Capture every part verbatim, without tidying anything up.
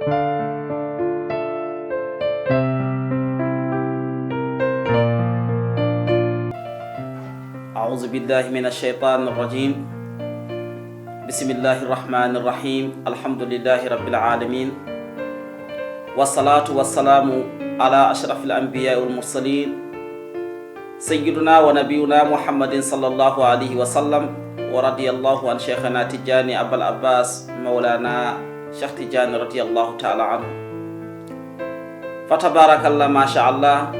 أعوذ بالله من الشيطان الرجيم. بسم الله الرحمن الرحيم. الحمد لله رب العالمين. والصلاة والسلام على أشرف الأنبياء والمرسلين، سيدنا ونبينا محمد صلى الله عليه وسلم، ورضي الله عن شيخنا تجاني أبا العباس مولانا شيخ تجاني رضي الله تعالى عنه. Fa tabarakallah, machallah.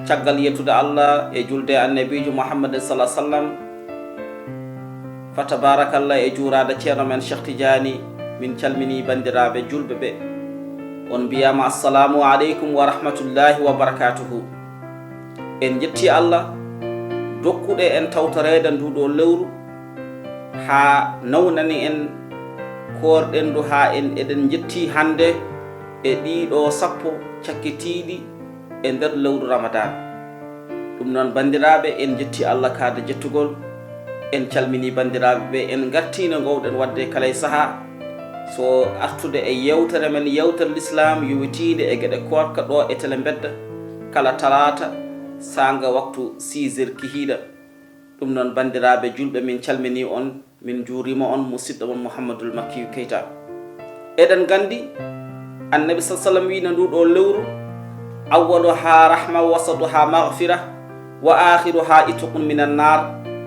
Caggal yettude Allah e julde e annabiijo Muhammadin sallallahu alaihi wasallam, fa tabarakallah, e juuraade ceerno men Cheikh Tidiane, min calminii banndiraaɓe juulɓe ɓe. On mbiyaama assalamu aleykum wa rahmatullahi wa barakatuhu. En njettii Allah dokkuɗo en tawtoreede nduu ɗoo lewru, haa nawnani en koorɗendu, haa en eɗen njettii hannde e ɗii ɗoo sappo cakkitiiɗi e nder lewru Ramadan. Ɗum noon, banndiraaɓe, en njettii Allah kaada jettugol, en calminii banndiraaɓe ɓe, en ngartii no ngoowɗen waɗde kala e sahaa, so artude e yeewtere men, yeewtere Lislaam yowitiinde e geɗe koorka ɗoo e Tele Mbedda, kala talaata, saanga waktu six heures kihiiɗa. Ɗum noon, banndiraaɓe juulɓe, min calminii on, min njuuriima on, musiɗɗo mon Mouhamadoul Makkiyu Keita. Eɗen nganndi, Annabi sallallahu alaihi wasallam wiino nduu ɗoo lewru, "Awwaluha rahma, wasatuha maghfira, wa akhiruha itqun minan nar."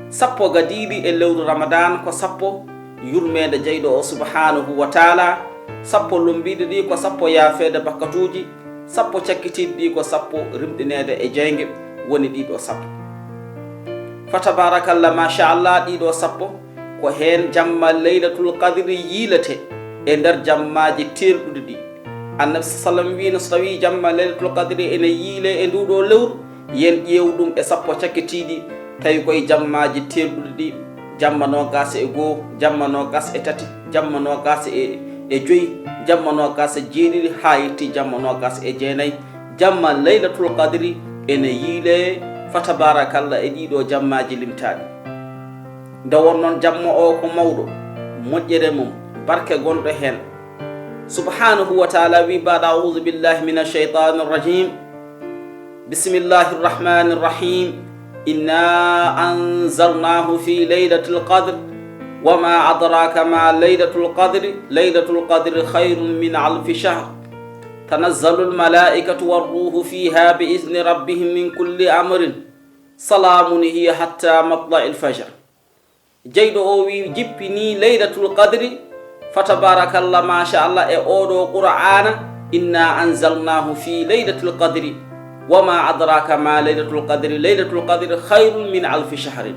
Sappo gadiiɗi e lewru Ramadan ko sappo yurmeende jeyɗo o subhanahu wa taala, sappo lombiiɗi ɗi ko sappo yaafeede bakkatuuji, sappo cakkitiiɗi ɗi ko sappo rimɗineede e jeynge, woni ɗii ɗoo sappo. Fa tabarakallah, machallah, ɗii ɗoo sappo ko heen jamma Laylatul Qadri yiilete e nder jammaaji teelɗuɗi ɗi. Annabi sallam wiino, so tawii jamma Laylatul Qadri ene yiile e nduu ɗoo lewru, yen ƴeew ɗum e sappo cakkitiiɗi, tawi koye jammaaji teelɗuɗi ɗi, jamma noogaas e goo, jamma noogaas e tati, jamma noogaas e, e joyi, jamma noogaas e jeeɗiɗi, haa yetti jamma noogaas e jeenayi. Jamma Laylatul Qadri ene yiilee, fa tabarakallah, e ɗii ɗoo jammaaji limtaaɗi. Nde won noon jamma o ko mawɗo, moƴƴere mum, barke gonɗo heen. Subhanahu wa taala wi, baada audu billahi min alshaytani arrajim. Bismillahi arrahmani arrahim. Inna anzalnahu fi laylatil qadr. Wa ma adraka ma laylatul qadri. Laylatul qadri khayrun min alfi shahr. Tanazzalu almalaikatu warruhu fiha bi izni rabbihim min kulli amrin. Salamun hiya hatta matla'i alfajr. Jeyɗo o wi, jippini Laylatul Qadri, fa tabarakallah, machallah, e oɗo Qur'ana, inna anzalnahu fi Laylatul Qadri, wa ma adraka ma Laylatul Qadri, Laylatul Qadri khayrun min alfi shahrin.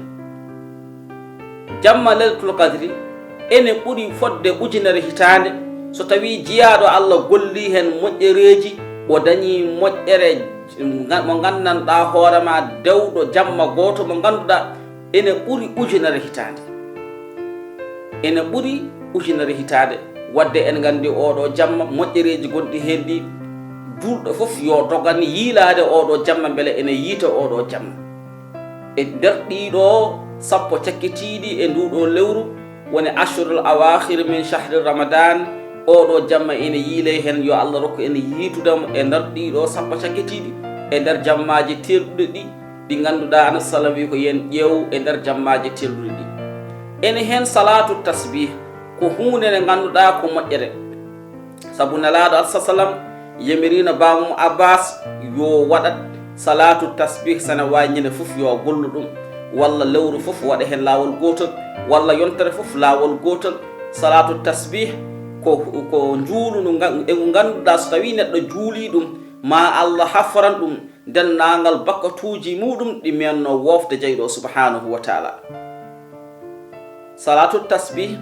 Jamma Laylatul Qadri ene ɓuri fodde ujunere hitaande, so tawi jiyaaɗo Allah golli heen moƴƴereeji, o dañi moƴƴere nga-, mo nganndanɗaa hoore ma, dewɗo jamma gooto mo ngannduɗaa ene ɓuri ujunere hitaande. Ene ɓuri ujunere hitaande. Wadde en nganndi oɗo jamma, moƴƴereeji gonɗi heen ɗi, juulɗo fof yo dogan yiilaade oɗo jamma, mbele ene yiita oɗo jamma. E nder ɗiɗo sappo cakkitiiɗi e nduɗo lewru, woni ashhurul awakhir min shahri Ramadan, oɗo jamma ene yiile heen, yo Allah rokku en yiitude mo e nder ɗiɗo sappo cakkitiiɗi, e nder jammaaji teelɗuɗi ɗi, ɗi ngannduɗaa Annabi sallam wi ko yen ƴeew e nder jammaaji teelɗuɗi ɗi. Ene heen salatu tasbih, ko huunde nde ngannduɗaa ko moƴƴere. Sabu Nelaaɗo Alah sallam yamirino baamum Abbas yo waɗat salatu tasbih, sana waawi ñande fof yo gollu ɗum, walla lewru fof waɗa heen laawol gootol, walla yontere fof laawol gootol. Salatu tasbih ko, ko njuulu ndu nga-, e ngu ngannduɗaa so tawii neɗɗo juulii ɗum, ma Allah haforan ɗum denndaangal bakkatuuji muɗum ɗi meenno woofde jeyɗo subhanahu wa taala. Salatu tasbih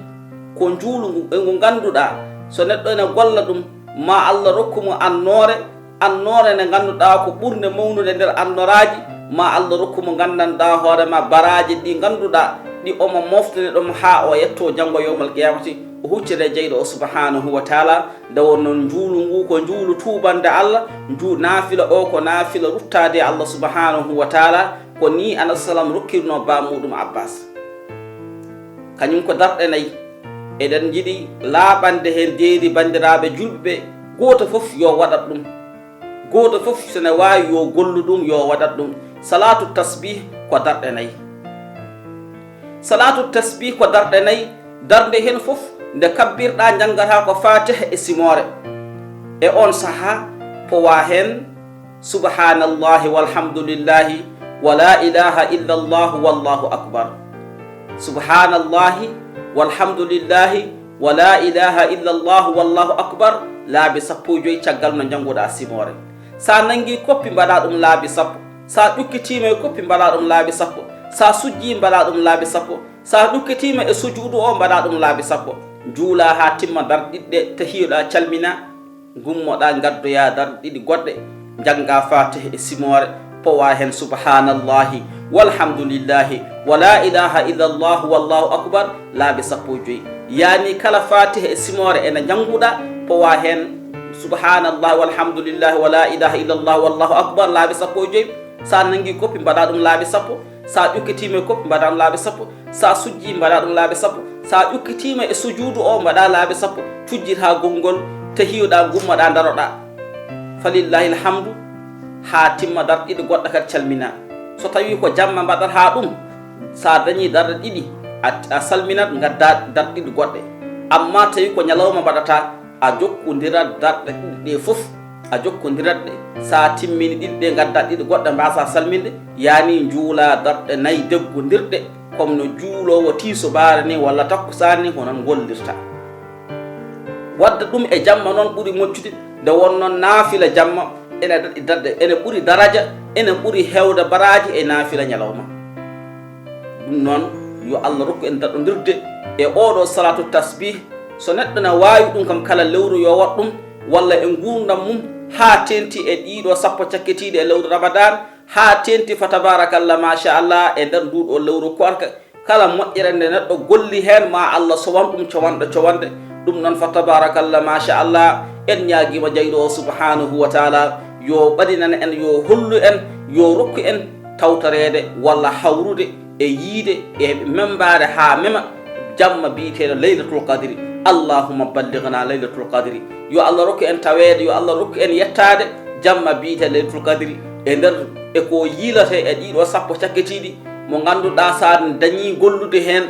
ko njuulu ngu, e ngu ngannduɗaa so neɗɗo ene golla ɗum, ma Allah rokku mo annoore, annoore nde ngannduɗaa ko ɓurnde mawnude nder annoraaji, ma Allah rokku mo nganndanɗaa hoore ma baraaji ɗi ngannduɗaa ɗi omo moftani ɗum haa o yetto janngo yowmal qiyamati, o huccita e jeyɗo o subhanahu wa taala. Nde won noon njuulu ngu ko njuulu tuubande Allah, nju-, naafila o ko naafila ruttaade Allah subhanahu wa taala, ko ni Annabi sallam rokkirno ba muɗum Abbas. Kañum ko darɗe nayi. Eɗen njiɗi laaɓande heen deedi banndiraaɓe julɓe ɓe, gooto fof yo waɗat ɗum. Gooto fof so ne waawi yo gollu ɗum, yo waɗat ɗum. Salaatu tasbih ko darɗe nayi. Salaatu tasbih ko darɗe nayi, darnde heen fof nde kabbirɗaa njanngataa ko Faatiha e simoore. E oon sahaa powaa heen subhaanallahi walhamdulillahi wa laa ilaaha illallahu wallahu akbar. Subhaanallahi walhamdulillahi wa laa ilaaha illallahu wallahu akbar laabi sappo e joy caggal no njannguɗaa simoore. Sa nanngii koppi mbaɗaa ɗum laabi sappo. Sa ƴukkitiima e koppi mbaɗaa ɗum laabi sappo. Sa sujjii mbaɗaa ɗum laabi sappo. Sa ƴukkitiima e sujuudu o mbaɗaa ɗum laabi sappo. Njuulaa haa timma darɗiɗɗe tahiyoɗaa calminaa. Ngummoɗaa ngaddoyaa darɗe ɗiɗi goɗɗe. Njanngaa Faatiha e simoore. Powaa heen subhaanallahi walhamdulillahi wa laa ilaaha illallahu wallahu akbar laabi sappo e joy. Yaani kala Faatiha e simoore ene njannguɗaa powaa heen subhaanallahi walhamdulillahi wa laa ilaaha illallahu wallahu akbar laabi sappo e joy. Sa nanngii koppi mbaɗaa ɗum laabi sappo. Sa ƴukkitiima e koppi mbaɗaa ɗum laabi sappo. Sa sujjii mbaɗaa ɗum laabi sappo. Sa ƴukkitiima e sujuudu o mbaɗaa laabi sappo. Tujjir haa gonngol tahiyoɗaa ngummoɗaa ndaroɗaa. Falillahi alhamdu. Haa timma darɗe ɗiɗi goɗɗe kadi calminaa. So tawii ko jamma mbaɗataa ɗum, sa dañii darɗe ɗiɗi a, a salminat ngaddaa darɗe ɗiɗi goɗɗe. Amma tawi ko ñalawma mbaɗataa, a jokkondirat darɗe ɗiɗi ɗe fof. A jokkondirat ɗe. Sa timmini ɗiɗi ɗe ngaddaa ɗiɗi goɗɗe mbasaa salminde, yaani njuulaa darɗe nayi deggondirɗe, comme no juuloowo tiisobaare ni walla takkusaani ni ko noon ngollirta. Wadde ɗum e jamma noon ɓuri moƴƴude, nde wonno naafila jamma ene daɗi daɗde, ene ɓuri daraja, ene ɓuri heewde baraaji e naafila ñalawma. Ɗum noon, yo Allah rokku en daɗondirde e oɗo salaatu tasbih. So neɗɗo na waawi ɗum kam kala lewru yo waɗ ɗum, walla e nguurndam mum, haa teenti e ɗiɗo sappo cakkitiiɗe e lewru Ramadan, haa teenti fa tabarakallah machallah e nder nduɗo lewru koorka. Kala moƴƴere nde neɗɗo golli heen, ma Allah sowan ɗum cowanɗe cowanɗe. Ɗum noon fa tabarakallah machallah, en ñaagiima jeyɗo o subhanahu wa taala yo ɓadinan en, yo hollu en, yo rokku en tawtoreede walla hawrude e yiide e membaare haa mema jamma biyeteeɗo laylatul qadri. Allahumma ballighna laylatul qadri. Yo Allah rokku en taweede, yo Allah rokku en yettaade jamma biyeteeɗo laylatul qadri e nder e ko yiilate e ɗiɗo sappo cakkitiiɗi mo ngannduɗaa sa dañii gollude heen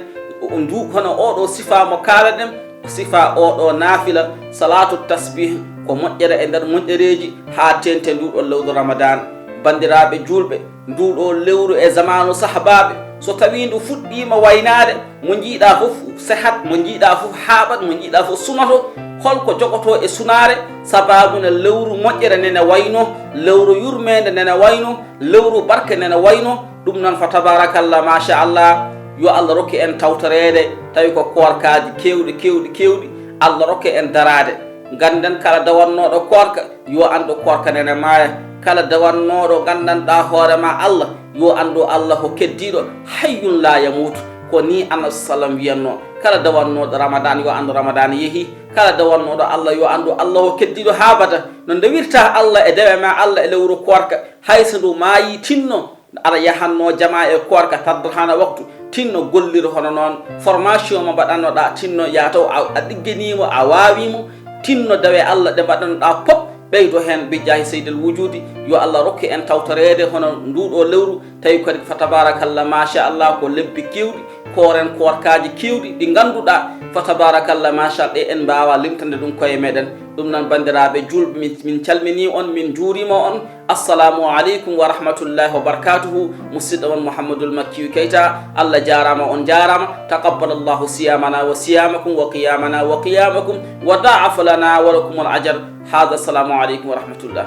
ndu hono oɗo sifa mo kaalaɗen, sifa oɗo naafila salaatu tasbih ko moƴƴere e nder moƴƴereeji haa teente nduɗo lewru Ramadan. Banndiraaɓe juulɓe, nduɗo lewru e zamaanu sahabaaɓe, so tawii ndu fuɗɗiima waynaade, mo njiiɗaa fof sehat, mo njiiɗaa fof haaɓat, mo njiiɗaa fof sunoto, holko jogotoo e sunaare? Sabaabu ne lewru moƴƴere nene wayno, lewru yurmeende nene wayno, lewru barke nene wayno. Ɗum noon fa tabarakallah machallah, yo Allah rokku en tawtoreede, tawi ko koorkaaji keewɗi keewɗi keewɗi, Allah rokku en daraade. Ngannden kala dawannooɗo koorka yo anndu koorka nene maaya. Kala dawannooɗo nganndanɗaa hoore ma Allah, yo anndu Allah ko keddiiɗo, hayyun la yamuutu. Ko ni Annabi sallam wiyannoo, kala dawannooɗo Ramadan yo anndu Ramadan yehi. Kala dawannooɗo Allah yo anndu Allah ko keddiiɗo haa bada. No ndewirta Allah e dewe ma Allah e lewru koorka, hay so ndu maayi tinno, aɗa yahanno jama e koorka tardata hana waktu, tinno gollir hono noon formation mo mbaɗannoɗa, tinno yaa taw a, a ɗigganiimo, a waawiimo, tinno dawe Allah ɗe mbaɗannoɗa pop, ɓeydo heen bi jaahi seydel wujudi. Yo Allah rokku en tawtoreede hono nduɗo lewru, tawi kadi fa tabarakallah machallah ko lebbi kewɗi, kooren koorkaaji keewɗi ɗi ngannduɗaa fa tabarakallah machallah ɗe en mbaawa limtande ɗum koye meɗen. Ɗum noon banndiraaɓe juulɓe, min, min calminii on, min njuuriima on. Assalamu aleykum wa rahmatullahi wa barakatuhu. Musidɗo mon Mouhamadul Makkiyu Keyta, Allah jaaraama, on jaaraama. Taqabbalallahu siyamana wa siyamakum wa qiyamana wa qiyamakum wa da'afa lana wa lakum al ajar. Hada, assalamu aleykum wa rahmatullah.